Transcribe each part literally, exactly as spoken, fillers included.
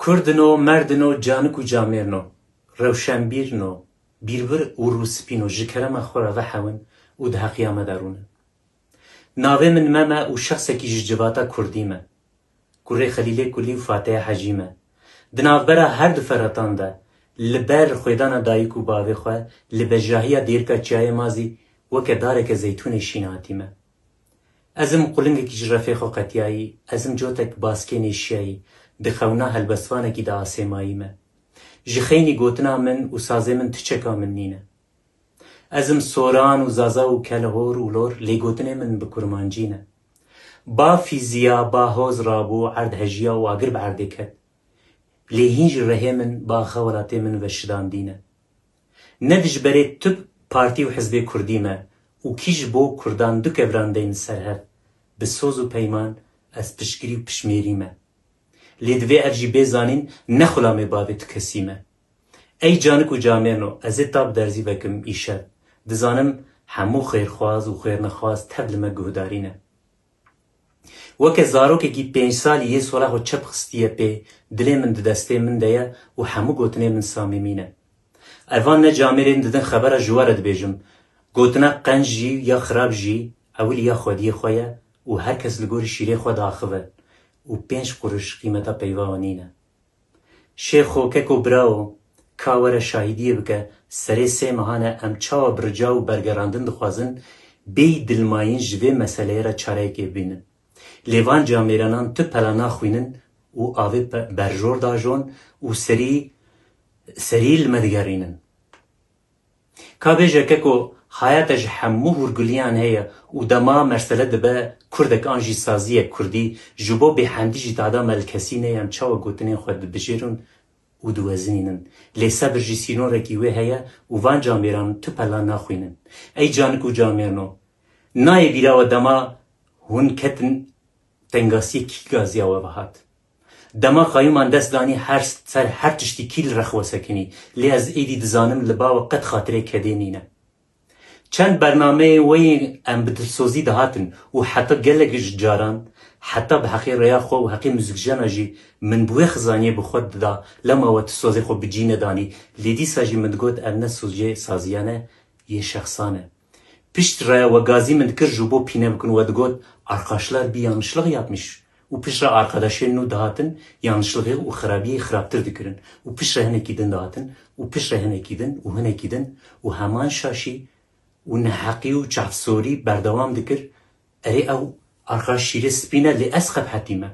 Kurdino, merdino, canik û camêrno, rewşenbîrno, bîrbir û rûspîno, ji kerema xwe re vehewin û di heqiya me de rûnin. Navê min Mem e û şexsekî ji civata kurdî me. Kurê Xelîlê Kulî û Fateya Hecî me. Di navbera her du Feratan de, li ber xwêdana dayik û bavê xwe, li bejahiya dêrika Çiyayê Mazî weke dareke zeytûnê şîn hatî me. Ez im qulingekî ji refê xwe qetiyayî, ez im cotek baskê nêşiyayî, di xewna helbestvanekî de asê mayî me. Ji xeynî gotina min û sazê min tu çeka min nîne. Ez im soran û zaza û kelhor û lor, lê gotinê min bi kurmancî ne. Ba fîziya, ba hoz rabû, erd hejiya û agir bi erdê ket. Lê hîn jî rehê min, ba xewelatê min ve şidandî ne. Ne dijberê tu partî û hizbê kurdî me û kî ji bo kurdan du kevran deynin ser hev, bi soz û peyman ez piştgirî û pişmêrî me. Lê divê ev jî bê zanîn, ne xulamê bavê tu kesî me. Ey canik û camêrno, ez ê ta bi derzî vekim îşev. Dizanim hemû xêrxwaz û xêrnexwaz tev li me guhdarî ne. Weke zarokekî pênc salî yê sola xwe çep xistiye pê, dilê min di destê min de ye û hemû gotinê min samîmî ne. Evan ne camêrên didin xebera ji we re dibêjim. Gotina qenc jî ya xirab jî ewilî ya xwediyê xwe ye û her kes li gorî şîrê xwe diaxive û pênc quruş qîmeta peyva we nîne. Şêxo, keko, birawo, ka were şahidiyê bike, serê sê mehan e em çawa bi rica û bergerandin dixwazin, bêyî dilmayîn ji vê meseleyê re çareyekê bibînin. Lê van camêranan tu pela naxwînin û avê pe-, berjor dajon û serî, serî li me digerînin. Ka bêje keko, haya te ji hemû hûrgiliyan heye û dema mesele dibe kurdek an jî saziyek kurdî, ji bo bêhemdî jî tada me li kesî neyê em çawa gotinên xwe dibijêrin û diwezinînin. Lê sebir jî sînorekî wê heye û van camêran tu pela naxwînin. Ey canik û camêrno, nayê bîra we dema hûn ketin tengasiyê kî gaziya we ve hat? Dema qayûman dest danî her ser her tiştî kî li rex we sekinî, lê ez êdî dizanim li ba we qet xatirê kedê nîne. Çend bernameyên we yên em bi dilsozî dihatin û heta gelek ji caran, heta bi heqê rêya xwe û heqê muzîkjena jî min bi wê xizaniyê bi xwe dida, lema we tu sozê xwe bi cî nedanî, lê dîsa jî min digot ev ne sozê saziyan e, yê şexsan e. Pişt re we gazî min dikir ji bo pîne bikin, we digot, Arkadaşlar bir yanlışlık yapmış. Û pişt re arkadaşên nû dihatin, yanlışlixê û xirabiyê xirabtir dikirin. Û pişt re hinekî din dihatin, û pişt re hinekî din, û hinekî din, û heman şaşî û neheqî û çavsorî berdewam dikir, Erê ew arxa şîrê spî ne, lê ez xebhetî me.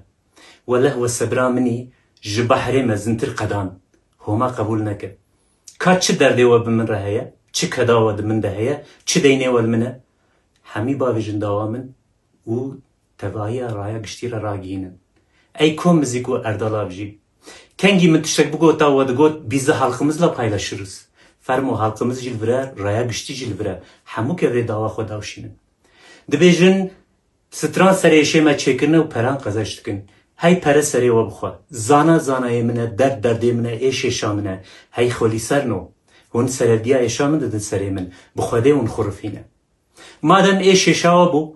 Weleh we sebira min î ji behrê mezintir qedan. Homa qebûl neke. Ka çi derdê we bi min re heye, çi keda we di min de heye, çi deynê we li min e? Hemî bavêjin dawa min û tevahiya raya giştî re ragihînin. Ey kom mizîk û erdalav jî. Kengî min tiştek bigota we digot, Bizi halkımızla paylaşırız. Fermo halkımız jî li vir e, raya giştî jî li vir e. Hemû kevrê dawa xwe dawşînin. Dibêjin, Stran serê êşê me çêkirine û peran qezenç dikin. Hey pere serê we bixwe. Zana zanayê min e, derd derdê min e, êş êşa min e. Hey xwelîserno. Hûn serevdiya êşa min didin serê min. Bi Xwedê hûn xurifî ne. Madem êş êşa we bû,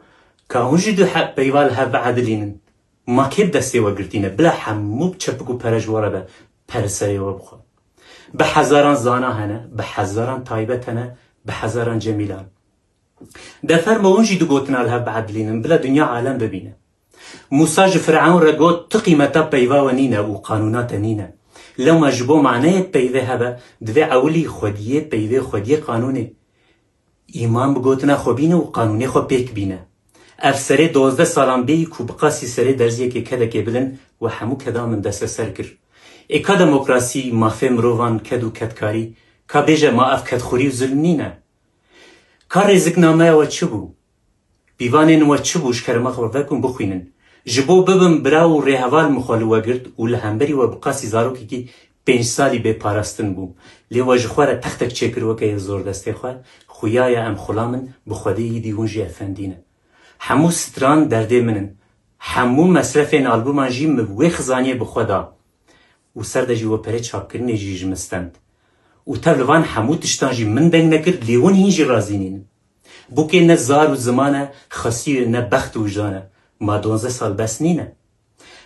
ka hûn jî du he-, peyva li hev biedilînin. Ma kê bi destê we girtîne? Bila hemû çepik û pere ji we re be, pere serê we bixwe. Bi hezaran zana hene, bi hezaran taybet hene, bi hezaran cemîlan. De fermo hûn jî du gotina li hev biedilînin, bila dinya alem bibîne. Mûsa ji Firewn re got, Tu qîmeta peyva we nîne û qanûna te nîne. Lewma ji bo maneyek peyvê hebe, divê ewilî xwediyê peyvê xwediyê qanûnê. Îman bi gotina xwe bîne û qanûnê xwe pêk bîne. Ev serê dozdeh salan bêyî ku bi qasî serê derziyekê kedekê bilind we hemû keda min desteser kir. Ê ka demokrasî, mafê mirovan, ked û kedkarî, ka bêje ma ev kedxurî û zulm nîne? Ka rêziknameya we çi bû? Pîvanên we çi bû ji kerema xwe vekin bixwînin. Ji bo bibim bira û rêheval min xwe li we girt û li hemberî we bi qasî zarokekî pênc salî bê parastin bûm. Lê we ji xwe re textek çêkir weke yê zordestê xwe, xuya ye em xulam in, bi Xwedê yî dî hûn jî efendî ne. Hemû stran derdê min in. Hemû mesrefên albûman jî min wê xizaniyê bi xwe da. Û ser de jî we perê çapkirinê jî ji min stend. Û tev li van hemû tiştan jî min deng nekir, lê hûn hîn jî razî nînin. Bûkê ne zar û ziman e, xesî ne bext û wijdan e. Ma donzdeh sal bes nîne?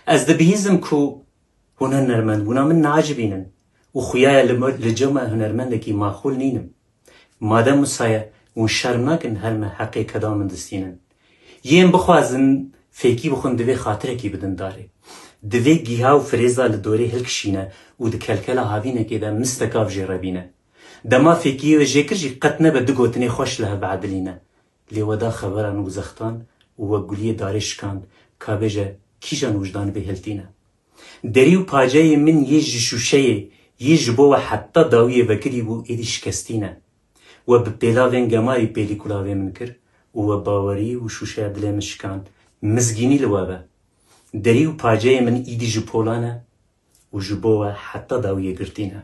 Ez dibihîzim ku Hûn hunermend bûna min naecibînin û xuya ye li, li cem me hunermendekî maqûl nînim. Madem wisa ye, hûn şerm nakin her me heqê keda min distînin. Yên bixwazin fêkî bixwin divê xatirekî bidin darê. Divê gîha û firêza li dorê hilkişîne û di kelkela havînekê de mistekav jê re bîne. Dema fêkiyê we jê kir jî qet nebe du gotinê xweş li hev biedilîne. Lê we da xeberan û zextan û we guliyê darê şikand, ka bêje kîjan wijdan vê hiltîne. Derî û paceyê min yê ji şûşeyê, yê ji bo we heta dawiyê vekirî bû, êdî şikestî ne. We bi pêlavên gemarî pêlî kulavê min kir û we bawerî û şûşeya dilê min şikand, mizgînî li we be. Derî û paceyê min îdî ji polan e û ji bo we heta dawiyê girtî ne.